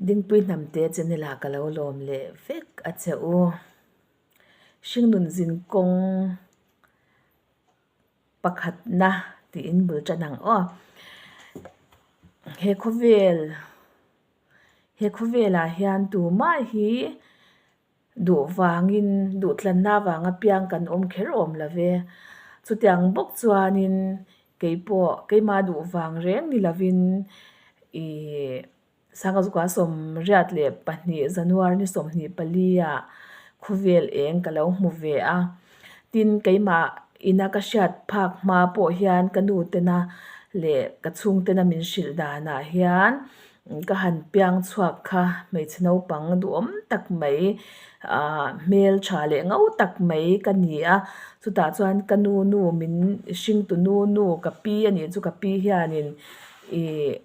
Dingpui hnamte channel ah ka lo lawm leh vek a che u. Hringnun zin kawng pakhatna tiin bul tan ang aw. He khawvel he khawvelah hian tumah hi Duh vangin, duh tlanna vanga piang kan awm kher awm lo ve. Chutiang bawk chuanin keipawh keimah duh vang reng ni lovin ih Sangha 24 January ni 24 ah khawvel eng ka lo hmu ve a. Tin, keimah ina ka hriat phak hma pawh hian ka nu tena leh ka chhungtena min hrilh danah hian Ka han piang chhuak kha hmeichhe naupang duhawm tak mai ah hmeltha leh ngo tak mai ka ni a, chutah chuan ka nu nu min hringtu nu nu ka pi a nih chu ka pi hianin ih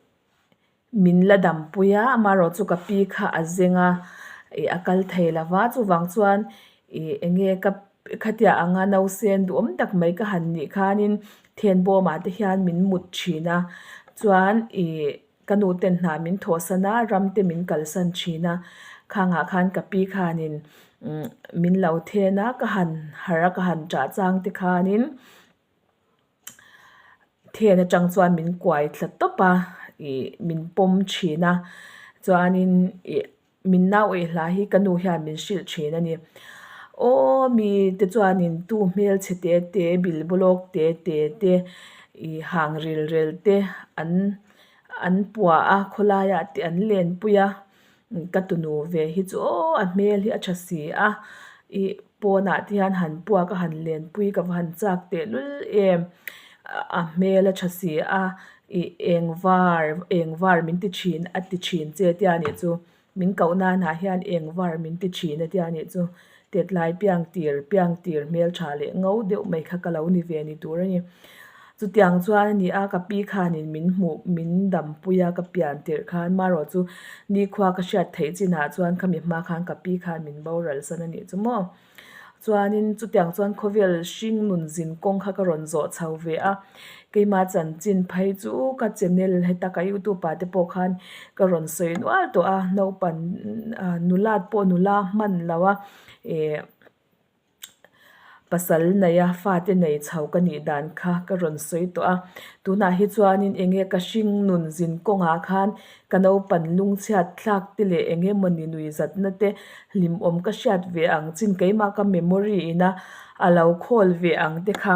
min la dampui a amaherawh chu ka pi kha a zeng a ih a kal thei lo va chuvang chuan ih eng nge ka khatiah anga nausen duhawm tak mai ka han nih khanin thenbawmah te hian min mut thin a chuan ih. Ka nu ten hna min thawhsan a, ram te min kalsan thin a, khangah khan ka pi khanin min lo then a, ka han harh a, ka han ṭah chang te khanin then atang chuan min kuai thla tawp a, ih min pawm thin a, chuanin ih Min nau eih hla hi ka nu hian min hrilh thin a ni. Aw mi te chuanin tu hmelchhe te te, bilbawlawk te te te, ih hang ril rel te an an pua a, khawlaiah te an lenpui a. Ka tunu ve hi chu aw a hmel hi a tha si a, ih pawnah te hian han puak a han lenpui ka va han chak tehlul em. A hmel a tha si a. Ih eng var eng var min ti thin a ti thin che tia nih chu min koh nanah hian eng var min ti thin a tia nih chu tetlai piang tir piang tir hmeltha leh ngo deuh mai kha ka lo ni ve ni tur a ni. Chutiang chuan a ni a ka pi khanin min hmuh min dampui a ka pian tirh khan marawh chu nikhua ka hriat theih chinah chuan khami hma khan ka pi khan min boral san a nih chu maw. Chuanin chutiang chuan khawvel hring nun zin kawng kha ka rawn zawh chho ve a, keimah chanchin phei chu ka channel heta ka youtube ah te pawh khan ka rawn sawi nual tawh a, naupan nulat pawh nula hman lo a ih pasal nei a fate nei chho ka nih dan kha ka rawn sawi tawh a, tunah hi chuanin eng nge ka hring nun zin kawngah khan Ka naupan lungchhiat thlak te leh eng emawni nui zatna te hlimawm ka hriat ve ang chin keimah ka memory ina a lo khawl ve ang te kha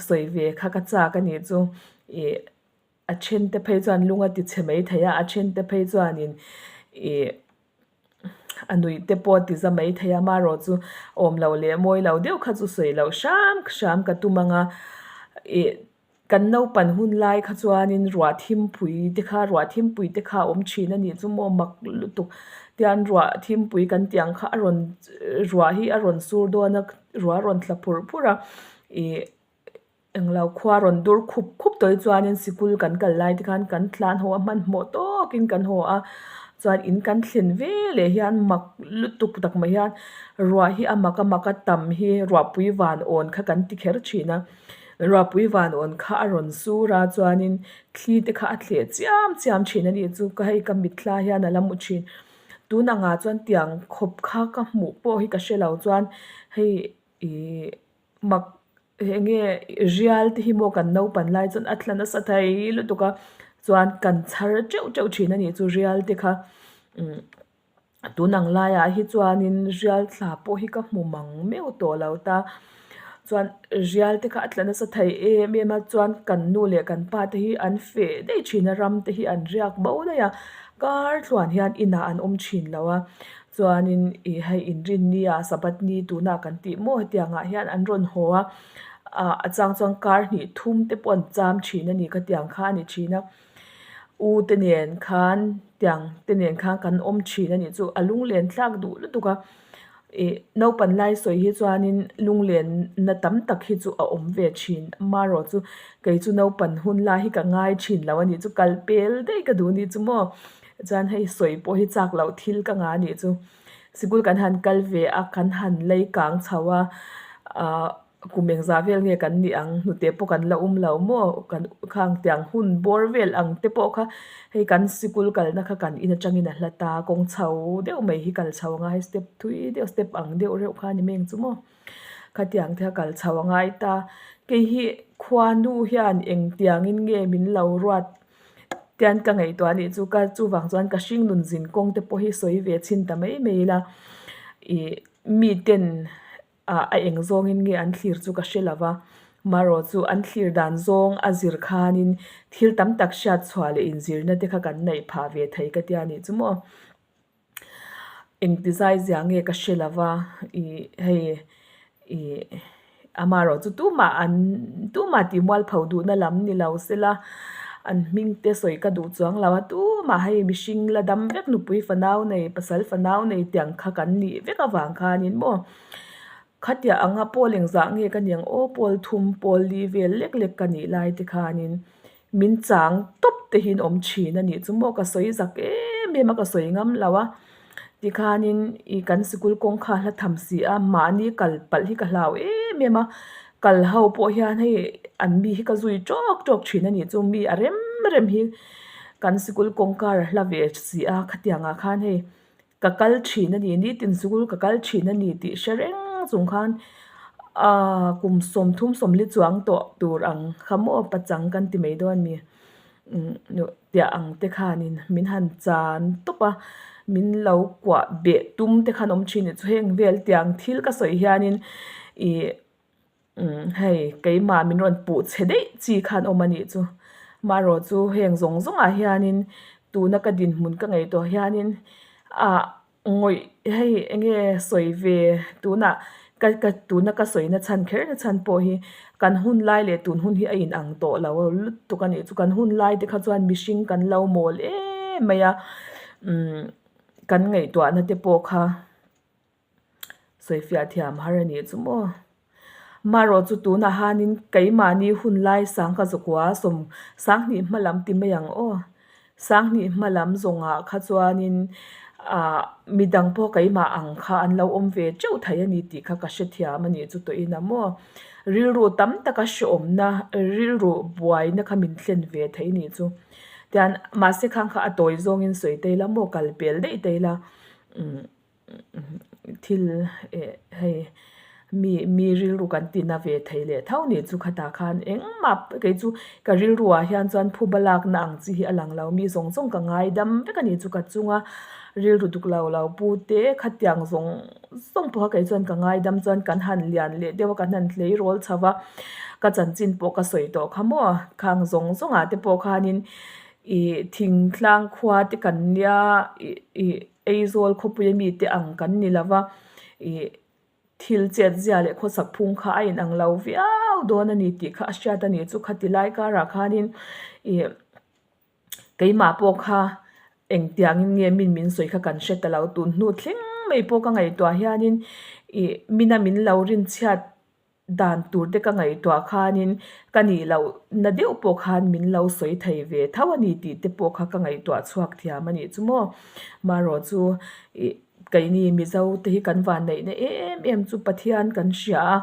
sawi ve kha ka chak a nih chu ih a then te phei chuan lung a ti chhe mai thei a a then te phei chuanin ih a nuih te pawh a ti za mai thei a amaherawh chu awm loh leh mawi lo deuh kha chu sawi loh hram hram ka tum ang a ih. Kan naupan hun lai kha chuanin ruah thimpui te kha ruah thimpui te kha a awm thin a nih chu maw mak lutuk tian ruah thimpui kan tih ang kha a rawn ruah hi a rawn sur dawn a ruah a rawn tla phurh phurh a ih englo khua a rawn dur khup khup tawh hi chuanin sikul kan kal lai te khan kan tlan haw a hmanhmawh tawkin kan haw a chuan in kan thlen ve leh hian mak lutuk tak mai hian ruah hi a mak a mak a tam hi ruahpui van awn kha kan ti kher thin a. Ruahpui van awn kha a rawn sur a chuanin thli te kha a thleh chiam chiam thin a nih chu ka hei ka mitthla hian a la mu thin tun angah chuan tiang khawp kha ka hmuh pawh hi ka hre lo chuan hei ihh mak eng nge rial te hi maw kan naupan lai chuan a tla nasa thei lutuk a chuan kan chhar teuh teuh thin a nih chu rial te kha umm. Tun ang laiah hi chuanin rial thla pawh hi ka hmu mang meuh tawh lo ta. Chuan rial te kha a tla nasa thei em em a, chuan kan nu leh kan pa te hi an feh daih thin a, ram te hi an riak bo daih a, kar thluan hian inah an awm thin lo a. Chuanin ih hei inrinni ah sabbath ni tunah kan tih maw hetiang ah hian an rawn haw a, ah a chang chuan kar hnih thum te pawh an cham thin a ni khatiang kha a ni thin a. U te nen khan tiang te nen khan kan awm thin a nih chu a lunglen thlak duh lutuk a ih naupan lai sawi hi chuanin lunglen na tam tak hi chu a awm ve thin amaherawh chu kei chu naupan hun lai hi ka ngai thin lo a nih chu kal pel daih ka duh a nih chu maw chuan hei sawi pawh hi chak loh thil ka ngah a nih chu sikul kan han kal ve a kan han lei kang chho a ah. Kum engzah vel nge kan nih ang? Hnute pawh kan la um lo maw? Kan khang tiang hun bawr vel ang te pawh kha hei kan sikul kalna kha kan in atangin a hla ta, kawng chho deuh mai hi kal chho a ngai, step thui deuh step ang deuh reuh kha a ni mai ang chu maw? Khatiang te kha kal chho a ngai ta. Kei hi khuanu hian engtiangin nge min lo ruat tian ka ngaihtuah anih chu ka chuvang chuan ka hringnun zin kawng te pawh hi sawi ve chhin ta mai mai ila ih miten ah a eng zawngin nge an thlir chu ka hre lo va, marawh chu an thlir dan zawng a zir khanin thil tam tak hriat chhuah leh inzirna te kha kan neih phah ve thei ka tia nih chu maw. Engti zai zia nge ka hre lo va ih hei ih amarawh chu tumah an tumah tih mualpho duhna lam ni lo sela an hming te sawi ka duh chuang lo a tumah hei mihring la dam vek nupui fanau nei pasal fanau nei tiang kha kan nih vek avang khanin maw khatiah anga pawl engzah nge ka niang aw pawl thum pawl li vel lek lek ka nih lai te khanin min chang tawp te hi an awm thin a nih chu maw ka sawi zak em em a ka sawi ngam lo a tikhanin ih kan sikul kawng kha a hla tham si a mahni kal palh hi ka hlau em em a kal ho pawh hian hei an mi hi ka zui tawk tawk thin a nih chu mi a rem rem hi kan sikul kawngkar a hla ve si a khatiang ah khan hei ka kal thin a ni nitin sikul ka kal thin a ni tih hre reng chung khan ahh kum sawmthum sawmli chuang tawh tur ang kha maw pachang kan ti mai dawn a ni umm piah ang te khanin min han chan tawp a min lo kuah beh tum te khan awm thin a chu heng vel tiang thil ka sawi hianin ih umm hei keimah min rawn puh chhe daih chi khan awm a nih chu marawh chu heng zawng zawngah hianin tuna ka dinhmun ka ngaihtuah hianin ah Ngawih hei enge sawi ve tunah ka ka tuna ka sawi na chhan kher na chhan pawh hi kan hun lai leh tun hun hi a in ang tawh lo lutuk a nih chu kan hun lai te kha chuan mihring kan lo mawl em mai a umm kan ngaihtuahna te pawh kha sawifiah thiam har a nih chu maw. Marawh chu tunah hanin keimahni hun lai sangha zakua sawm sanghnih hma lam ti mai ang aw. Sanghnih hma lam zawngah kha chuanin ah midang pawh keimah ang kha an lo awm ve teuh thei a ni tih kha ka hrethiam a nih chu tawhin a maw. Rilru tam taka hreawmna rilru buaina kha min thlen ve thei nih chu. Tian mahse khang kha a tawi zawngin sawi ta ila maw kal pel daih ta ila umm. thil eh hei mi mi rilru kan tina ve thei leh tho nih chu khatah khan engmah kei chu ka rilru ah hian chuan phuba lakna ang chi hi a lang lo mi zawng zawng ka ngai dam vek a ni chu ka chunga rilru duk lo lo pu te khatiang zawng zawng pawh kha kei chuan ka ngai dam chuan kan han lian leh deuh a kan han tleirawl chho va ka chanchin pawh ka sawi tawh kha maw khang zawng zawng ah te pawh khanin ih thingtlang khua te kan nia ih ih. Aizawl khawpuia mite ang kan ni lo va, ih thil chet zia leh khawsak phung kha a inang lo viau dawn a ni tih kha a hriat a ni. Chu khati lai karah khanin ih keimah pawh kha engtiangin nge min min sawi kha kan hre ta lo. Tun hnu thleng mai pawh ka ngaihtuah hianin ih mina min lo rinchhiat Dan tur te ka ngaihtuah khanin ka nih loh na deuh pawh khan min lo sawi thei ve tho a ni tih te pawh kha ka ngaihtuah chhuak thiam a nih chu maw. Marawh chu ih keini Mizo te hi kan vanneihna em em chu Pathian kan hria a,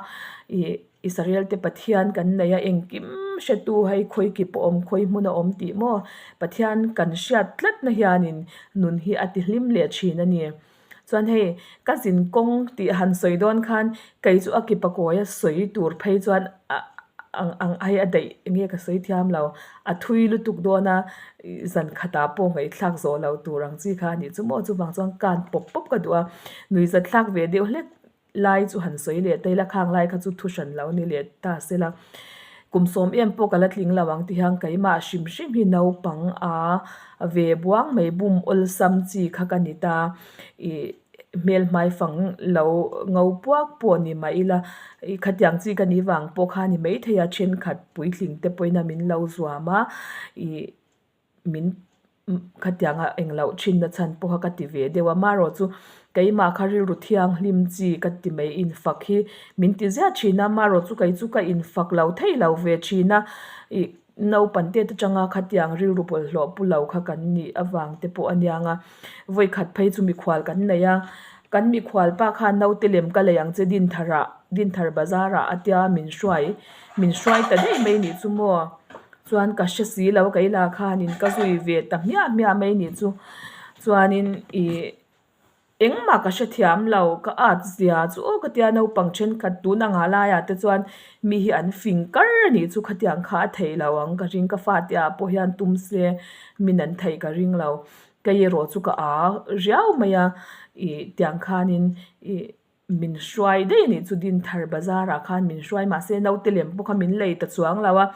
ih Israel te Pathian kan nei a engkim hretu hei khawi ki pawh awm khawi hmun a awm tih maw Pathian kan hriat tlatna hianin nun hi a tihlim leh thin a ni. Chuan hei ka zin kawng tih han sawi dawn khan kei chu a ki pakawia sawi tur phei chuan a ang ang hei a daih enge ka sawi thiam lo a thui lutuk dawn a zan khatah pawh ngaihthlak zawh lo tur ang chi kha a nih chu maw chuvang chuan kan pawp pawp ka duh a nuihzat thlak ve deuh hlek lai chu han sawi leh ta ila khang lai kha chu thu hran lo ni leh ta se la kum sawm em pawh ka la tling lo ang ti hian keimah hrim hrim hi naupang a ve buang mai bum awlsam chi kha ka ni ta ih hmel hmai fang lo ngo puak pawh ni mah ila ih khatiang chi ka nih vang pawh kha ni maithei a thenkhat puitling te pawhin a min lo zuam a ih. min khatianga engloh thinna chhan pawha ka ti ve deuh a marawh chu keimah kha rilru thianghlim chi ka ti mai infak hi min ti ziah thin a marawh chu kei chu ka infak lo thei lo ve thin a ih naupang te atanga khatiang rilru bawlhhlawh pu lo kha kan nih avang te pawh a niang a vawikhat phei chu mikhual kan nei a kan mikhual pa khan naute lem ka lei ang che din tharah. Dinthar bazar ah a tia min hruai min hruai ta daih mai nih chu maw chuan ka hre si lo kei lah khanin ka zui ve ta hmiah hmiah mai nih chu chuanin ih engmah ka hrethiam lo ka at zia chu aw ka tia naupang thenkhat tun anga laiah te chuan mi hi an fing kar a nih chu khatiang kha a theih lo ang ka ring ka fate ah pawh hian tum se min an theih ka ring lo kei erawh chu ka a riau mai a ih tiang khanin ih. Min hruai daih a nih chu Dinthar bazar ah khan min hruai mahse naute lem pawh kha min lei ta chuang lo a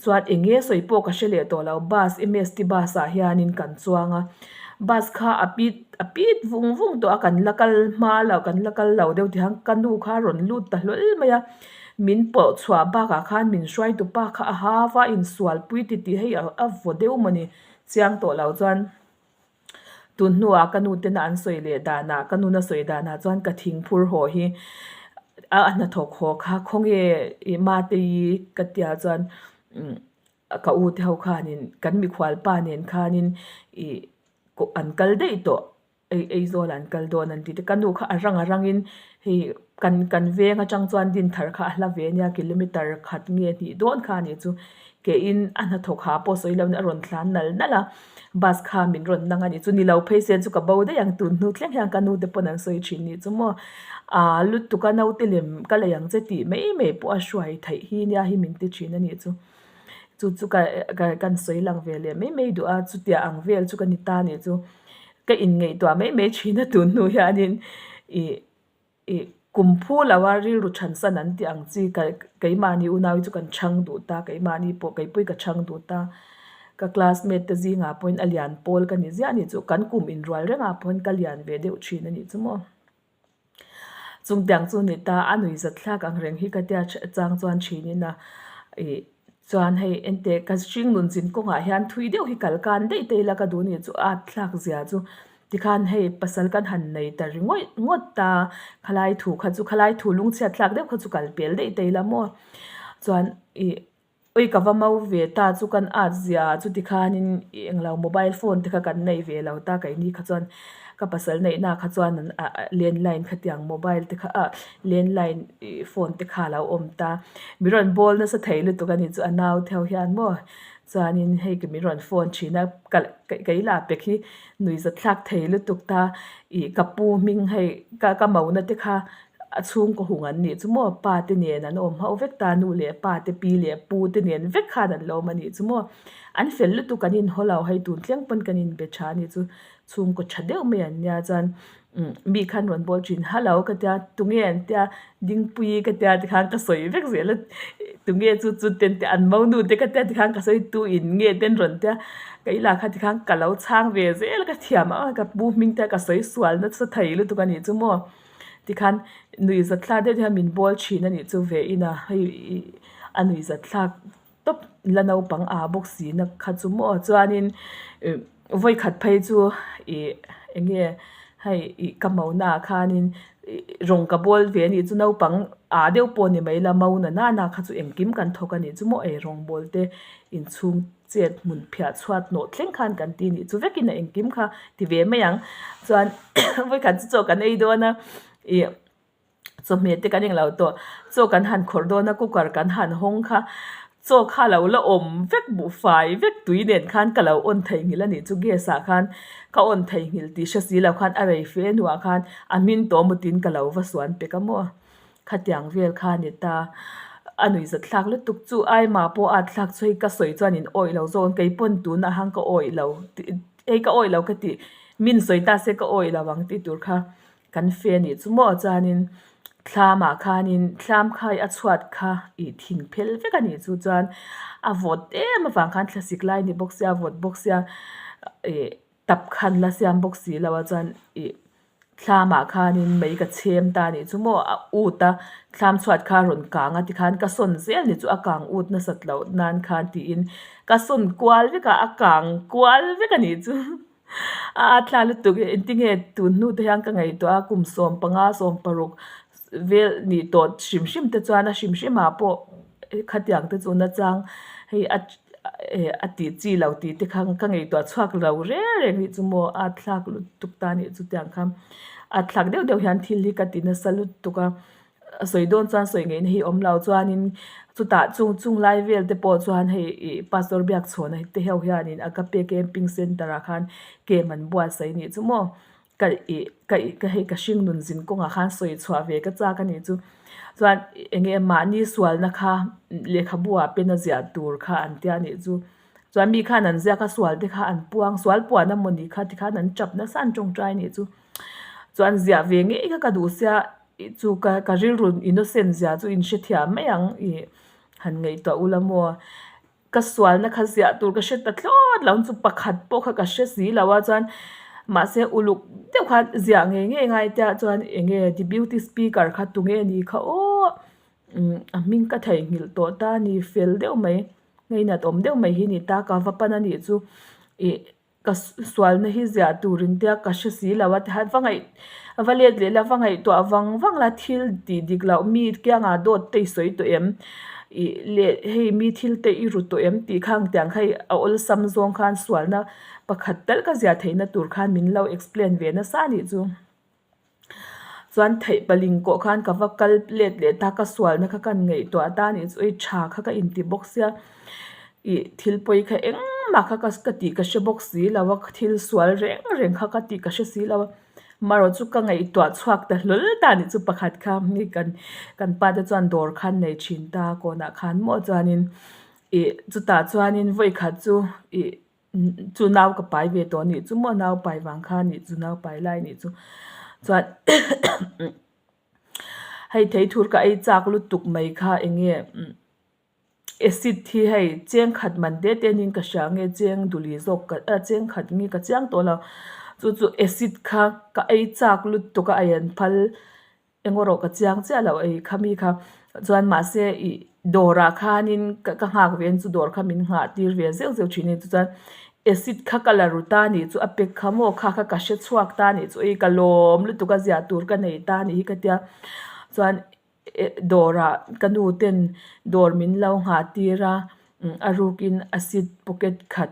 chuan eng nge sawi pawh ka hre leh tawh lo bus M_S_T bus ah hianin kan chuang a bus kha a pit a pit vung vung tawh a kan la kal hma lo kan la kal lo deuh tih khan ka nu kha a rawn lut ta hlawl mai a min pawh chhuah bakah khan min hruai tu pa kha a hau a insual pui titih hei a vaw deuh mawni chiang tawh lo chuan. Tun hnuah ka nu tena an sawi leh danah ka nuna sawi danah chuan ka thing phur haw hi a hnathawk haw kha khawnge ih mate i ka tia chuan ka u te ho khanin kan mikhual pa nen khanin ih an kal daih tawh Aizawl an kal dawn an ti te ka nu kha a rang a rangin hei kan kan veng atang chuan Dinthar kha a hla ve ania kilometer khat nge hnih dawn kha a nih chu Keiin a hnathawk ha pawh sawi loin a rawn thlan nal nal a, bus kha min rawn nang a nih chu ni lo phei se chu ka bo daih ang tun hnu thleng hian ka nu te pawn an sawi thin nih chu maw aa lutuk a naute lem ka lei ang che tih mai mai pawh a hruai theih hi nia hi min ti thin a nih chu chu chu ka ka kan sawi lang ve leh mai mai duh a chutia ang vel chu ka ni ta nih chu ka inngaihtuah mai mai thin a tun hnu hianin ih. Ih, kum phu lo a rilru thansan an tih ang chi ka keimahni unau hi chu kan chhang duh ta, keimahni pawh keipui ka chhang duh ta. Ka classmate te zingah pawhin a lian pawl ka ni ziah a nih chu, kan kum inrual rengah pawhin ka lian ve deuh thin a nih chu maw. Chungtiang chu ni ta, a nui zat thlak ang reng hi ka tia chang chuan thinin a ih chuan hei enteh ka hring nun zin kawngah hian thui deuh hi kal kan daih ta ila ka duh a nih chu at thlak zia chu. Tikhan hei pasal kan han nei ta ri ngawih ngawt ta, khalai thu kha chu khalai thu lungchhiat thlak deuh kha chu kal pel daih ta ila maw? Chuan ih ui ka va mau ve ta chu kan at zia chu tikhanin ih englo mobile phone te kha kan nei ve lo ta keini kha chuan ka pasal neihna kha chuan landline khatiang mobile te kha ah landline ih phone te kha a lo awm ta. Mi rawn bawl nasa thei lutuk a ni chu a nau theuh hian maw? Chuanin hei ka mi rawn phone thin a ka kei lah pek hi Nui zathlak thei lutuk ta ih ka pu hming hei ka ka mona te kha a chhungkaw hung an nih chu maw pa te nen an awm ho vek ta nu leh pa te pi leh pu te nen vek khan an lo awm a nih chu maw an fel lutuk an inhaw lo hei tun thleng pawn kan inbe tha a nih chu chhungkaw tha deuh mai an nia chuan Mi khan rawn bawl thin hello ka tia tunge an tia dingpui ka tia tikhan ka sawi vek zel a tunge chu chu ten te an monu te ka tia tikhan ka sawi tu in nge ten rawn tia ka ila kha tikhan ka lo chhang ve zel ka thiam ang a ka pu hming te ka sawi sual nasa thei lutuk a nih chu maw tikhan nuih zatthlak deuh hian min bawl thin a nih chu ve in a hei a nuih zatthlak tawp la naupang a bawk si na kha chu maw chuanin ih vawikhat phei chu ih eng nge hei ih ka mona ah khanin ih rawng ka bawl ve anih chu naupang ah deuh pawh ni mai la mona nana kha chu engkim kan thawk anih chu maw ei rawng bawl te inchhung chet hmun phiah chhuat hnawh thleng khan kan ti anih chu vekin a engkim kha ti ve mai ang chuan vawikhat chu chaw kan ei dawn a ih. Chawhmeh te kan englo tawh chaw kan han khawrh dawn a cooker kan han hawng kha chaw kha lo la awm vek buhfai vek tui nen khan ka lo on theihnghilh a nih chu gas ah khan ka on theihnghilh tih hre si lo khan a rei fe hnuah khan a hmin tawh maw tiin ka lo va suan pek a maw khatiang vel kha a ni ta a nuihzat thlak lutuk chu aima pawh a thlak chu hei ka sawi chuan in awih lo zawk ang keipawn tunah han ka awih lo hei ka awih lo ka tih min sawi ta se ka awih lo ang tih tur kha. Kan fe anih chu maw chuanin thlamah khanin thlam kha a chhuat kha ih thing phel vek anih chu chuan a vawt em avang khan thlasik lai ni bawk sia vawt bawk sia ih tap khan la siam bawk si lo a chuan ih thlamah khanin mei ka chhem ta anih chu maw a ut a thlam chhuat kha a rawn kang a tikhan ka sawn zel ni chu a kang ut nasat loh nan khan tiin ka sawn kual vek a a kang kual vek anih chu. A a thla lutuk e engtinge tun hnu te hian ka ngaihtuah a kum 15 16 vel nih tawh hrim hrim te chuan a hrim hrim ah pawh khatiang te chu nachang hei a a tih chi lo tih te kha ka ngaihtuah chhuak lo reng reng hi chu maw a thlak lutuk ta nih chu tiang kha a thlak deuh deuh hian thil hi ka ti nasa lutuk a. sawi dawn chuan sawi ngaihna hi awm lo chuanin chutah chung chung lai vel te pawh chuan hei ih pastor biak chhuahna te ho hianin agape camping centre ah khan camp an buatsaih anih chu maw ka ih ka ih ka hei ka hring nun zin kawngah khan sawi chhuah ve ka chak anih chu chuan eng nge mahni sualna kha lehkhabu ah pen a ziah tur kha an tia anih chu. Chuan mi khan an ziak a sual te kha an puang sual puan a mawni kha tikhan an tap nasa an tawngtai anih chu. Chuan ziah ve ngei kha ka duh sia ih chu ka ka rilru innocent zia chu in hrethiam mai ang ih han ngaihtuah ula maw. Ka sualna kha ziah tur ka hre ta thlawt lo chu pakhat pawh kha ka hre si lo a chuan mahse uluk deuh khan ziah ngei ngei ngai te ah chuan eng nge deputy speaker kha tunge ni kha aw umm a hming ka theihnghilh tawh ta a ni fel deuh mai. Ngeinat awm deuh mai hi ni ta ka va pan a nih chu ih ka sualna hi ziah turin tia ka hre si lo a tihian va ngaih va let leh la va ngaihtuah vang vang la thil tih dik loh mi kiangah dawt te i sawi tawh em ih leh hei mi thil te i ru tawh em tih kha ang tiang kha ih a awlsam zawng khan sualna pakhat tal ka ziah theihna tur khan min lo explain ve nasa a nih chu. Chuan theih paling kawh khan ka va kal let leh ta ka sualna kha kan ngaihtuah ta anih chu ei tha kha ka inti bawk sia ih thil pawi kha engmah kha ka tih ka hre bawk si lo a thil sual reng reng kha ka tih ka hre si lo a marawh chu ka ngaihtuah chhuak ta hlawl ta anih chu pakhat kha mi kan kan pa te chuan dawr khan nei thin ta kawnah khan maw chuanin ih chutah chuanin vawi khat chu ih Chu nau ka pai ve tawh anih chu maw nau pai vang kha anih chu nau pai lai anih chu chuan hei thei thur ka ei chak lutuk mai kha eng nge acid hi hei cheng khat man te te niin ka hria nge cheng duli zawk ka ah cheng khat nge ka chiang tawh lo chu chu acid kha ka ei chak lutuk a ei an phal. Eng erawh ka chiang chiah loh ei kha mi kha chuan mahse ih dawrah khanin ka ka nghak ve chu dawr kha min nghah tir ve zeuh zeuh thin a ni chuan acid kha ka la ru ta nih chu a pack kha maw kha kha ka hre chhuak ta nih chu ei ka lawm lutuk a ziah tur ka nei ta nih hi ka tia chuan dawrah ka nu ten dawr min lo nghah tir a. A rukin acid pocket khat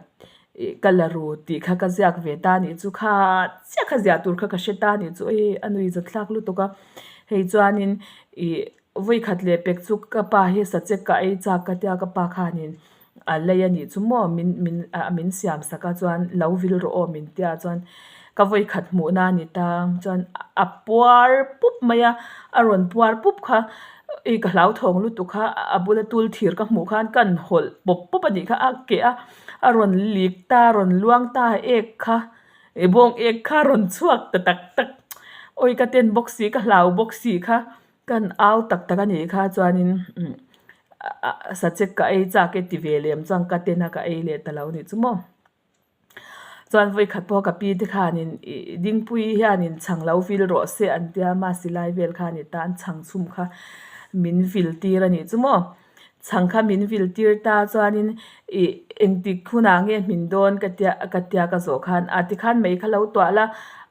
ih ka la ru tih kha ka ziak ve ta anih chu kha chiah kha ziah tur kha ka hre ta anih chu hei a nui zat thlak lutuk a hei chuanin ih vawi khat leh pek chu ka pa hi sachek ka ei chak ka tia ka pa khanin a lei anih chu maw min min ah min siam sak a chuan lo vil rawh aw min tia chuan ka vawi khat hmuhna a ni ta chuan a puar pup mai a a rawn puar pup kha. I ka hlauthawng lutuk kha a bula tul thir ka hmuh khan ka han hawlh pawp pawp a nih kha a keh a a rawn lik ta a rawn luang ta ek kha ih bawng ek kha a rawn chhuak ta tak tak awi ka ten bawk si ka hlau bawk si kha ka han au tak tak a nih kha chuanin umm sachek ka ei chak e ti ve lem chuan ka ten a ka ei leh ta lo a nih chu maw. Chuan vawi khat pawh ka pi te khanin ih dingpui hianin chhang lo vil rawh se an tia masi lai vel kha a ni ta an chhang chhum kha min vil tir a nih chu maw. Chhang kha min vil tir ta chuanin ih engtik hunah nge hmin dawn ka tia ka tia ka zawh khan a tikhan mei kha lo tuah la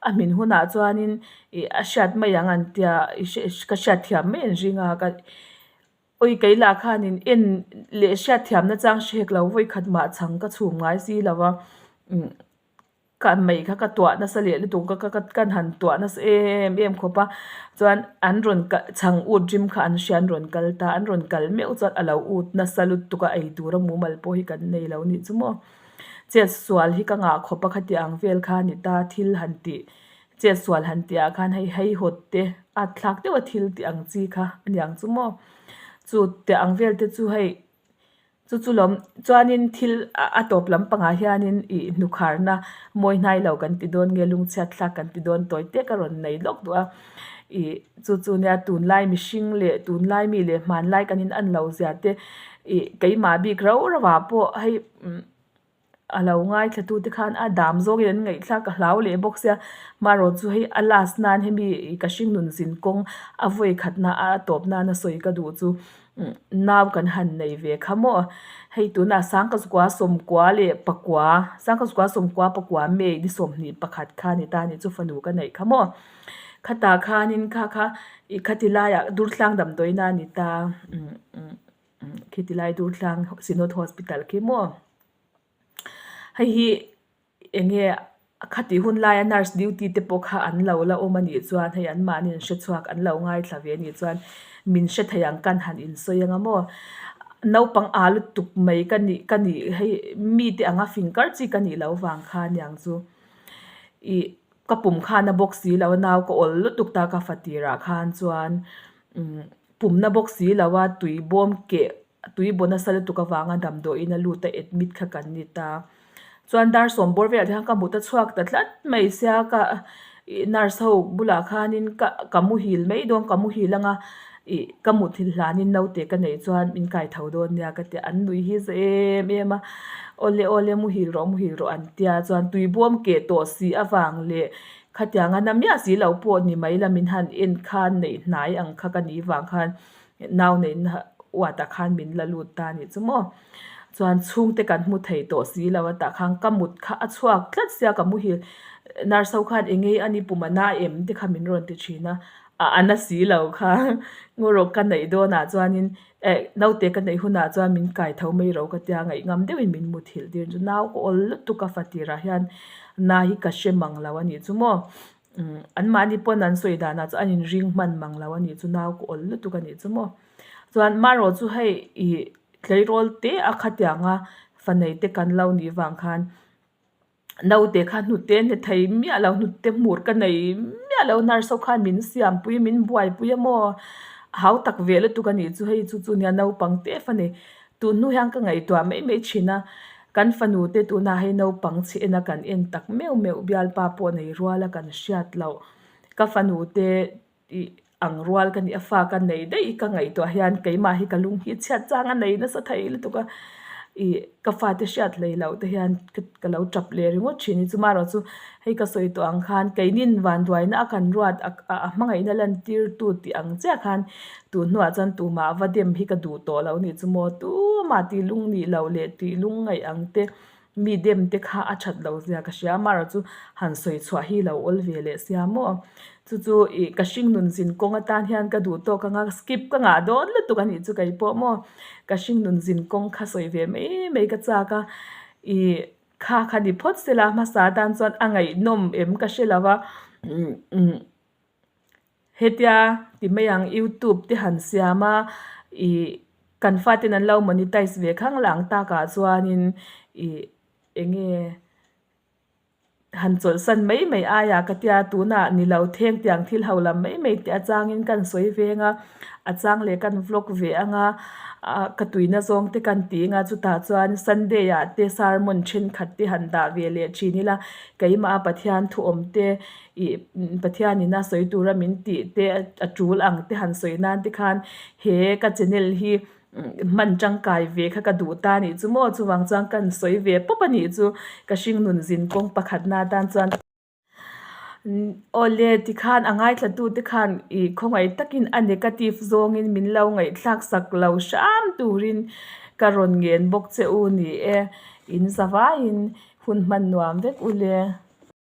a hmin hunah chuanin ih a hriat mai ang an tia ih ka hriatthiam mai an ring a ka. Awi kei lah khanin en leh hriatthiamna chang hrek lo vawi khat mah chhang ka chhum ngai si lo va umm ka mei kha ka tuah nasa leh lutuk ka ka ka han tuah nasa em em khawp a chuan an rawn kal chhang ut rim kha an hria an rawn kal ta an rawn kal meuh chuan a lo ut nasa lutuk a ei tura mumal pawh hi kan nei lo nih chu maw chet sual hi ka ngah khawp a khati ang vel kha a ni ta thil han tih. Chet sual han tih ah khan hei heihawt te at thlak deuh a thil tih ang chi kha a niang chu maw chu teh ang vel te chu hei chu chu lawm chuanin thil a tawp lampangah hianin ih hnukharna mawi hnai lo kan ti dawn nge lungchhiat thlak kan ti dawn tawi te ka rawn nei lawk duh a ih chu chu nia tunlai mihring leh tunlai mi leh hmanlai kan in an lo zia te ih keimah bik rau rau ah pawh hei umm. A lo ngaithla tu te khan a dam zawngin an ngaihthlak a hlau leh bawk sia marawh chu hei a last nan hemi ka hringnun zin kawng a vawi khat na a tawp nana sawi ka duh chu nau kan han nei ve kha maw hei tunah sangkazukua sawmkua leh pakua sangkazukua sawmkua pakua May ni 21 kha a ni ta a ni chu fanu ka neih kha maw khatah khanin kha kha ih khati laiah durtlang damdawiina a ni ta umm. Khi ti lai dur tlang Synod Hospital khi maw hei hi eng nge. Khati hun laia nurse duty te pawh kha an lo la awm a nih chuan hei anmahni an hre chhuak an lo ngaithla ve a nih chuan min hre thei ang kan han insawi anga maw. Naupang aa lutuk mai ka nih ka nih hei mite anga fing kar chi ka nih loh vang kha aniang chu ih ka pum khan a bawk si lo a nau ka awl lutuk ta ka fa tirah khan chuan umm pumna bawk si lo a tui bawm keh tui baw nasa lutuk avanga damdawiin a lut a admit kha kan ni ta. Chuan dar sawm bawr velah te khan ka mut a chhuak ta tlat mai sia ka ih nurse ho bulah khanin ka ka muhil mai dawn ka muhil anga ih ka muthilh hlanin naute ka neih chuan min kai tho dawn nia ka ti a an nui hi za em em a awle awle muhil rawh muhil rawh an tia chuan tui bawm keh tawh si avang leh khatianga na miah si lo pawh ni mai la min han en khan neih hnai ang kha ka nih vang khan Nau neihna uatah khan min la lut ta anih chu maw. Chuan chhungte kan hmu thei tawh si lo a tah khan ka mut kha a chhuak tlat sia ka muhil nurse ho khan eng nge ani pum a na em te kha min rawn ti thin a, a ana si lo kha ngaw ka neih dawnah chuanin eh naute ka neih hunah chuan min kai tho mai ro ka tia ngaih ngam deuhin min muthilh tir chu nau ka awl lutuk a fa tirah hian na hi ka hre mang lo anih chu maw. Umm anmahni pawn an sawi danah chuan an inring hman mang lo a nih chu nau ka awl lutuk a nih chu maw. Chuan marawh chu hei ih tleirawl te a khatianga fanei te kan lo nih vang khan naute kha hnute hne thei miah lo hnute hmur ka nei miah lo nurse ho khan min siampui min buaipui a maw hau tak ve lutuk a nih chu hei chu chu nia naupang te fanei Tun hnu hian ka ngaihtuah mai mai thin a, kan fanu te tunah hei naupang chhe ena kan en tak meuh meuh bialpa pawh nei rual a kan hriat loh. Ka fanu te ih ang rual ka nih a fa ka nei daih ka ngaihtuah hian keimah hi ka lung hi chhiat chang a nei nasa thei lutuk a, ih ka fate hriat hlei loh te hian ka lo tap leh ringawt thin hi chuma erawh chu hei ka sawi tawh ang khan keinin vanduaina a kan ruat a hmangaihna lantir tu tih ang chiah khan Tun hnuah chuan tumah va dem hi ka duh tawh lo nih chu maw? Tumah tih lung nih loh leh tih lung ngaih ang te mi dem te kha a that lo zia ka hria. Amaherawh chu han sawi chhuah hi lo awl ve leh sia maw? Chu chu ih ka hringnun zin kawng atan hian ka duh tawk anga skip ka ngah dawn lutuk a nih chu kei pawh maw? Ka hringnun zin kawng kha sawi ve mai mai ka chak a ih kha kha ni phawt sela hmasa atan chuan a ngaihnawm em ka hre lo va umm. Hetia ti mai ang youtube te han siam a ih kan faten an lo monetize ve khang lang takah chuanin ih eng nge han chawlhsan mai mai aia ka tia tunah ni lo theng tiang thil ho lam mai mai tih atangin kan sawi veng a a chang leh kan vlog ve ang a ah ka tuina zawng te kan ti ang a chutah chuan sunday ah te sermon thenkhat te han dah ve leh thin ila keimah a Pathian thu awm te Ih Pathianin a sawi tura min tih te a tul ang te han sawi nan te khan he ka channel hi hman tangkai ve kha ka duh ta nih chu maw chuvang chuan kan sawi ve pawp a nih chu ka hringnun zin kawng pakhat na tan chuan awle tikhan a ngaithla tu te khan ih khawngaih takin a negative zawngin min lo ngaihthlak sak lo hram turin ka rawn ngen bawk che u ni e in zavaiin hun hman nuam vek ule.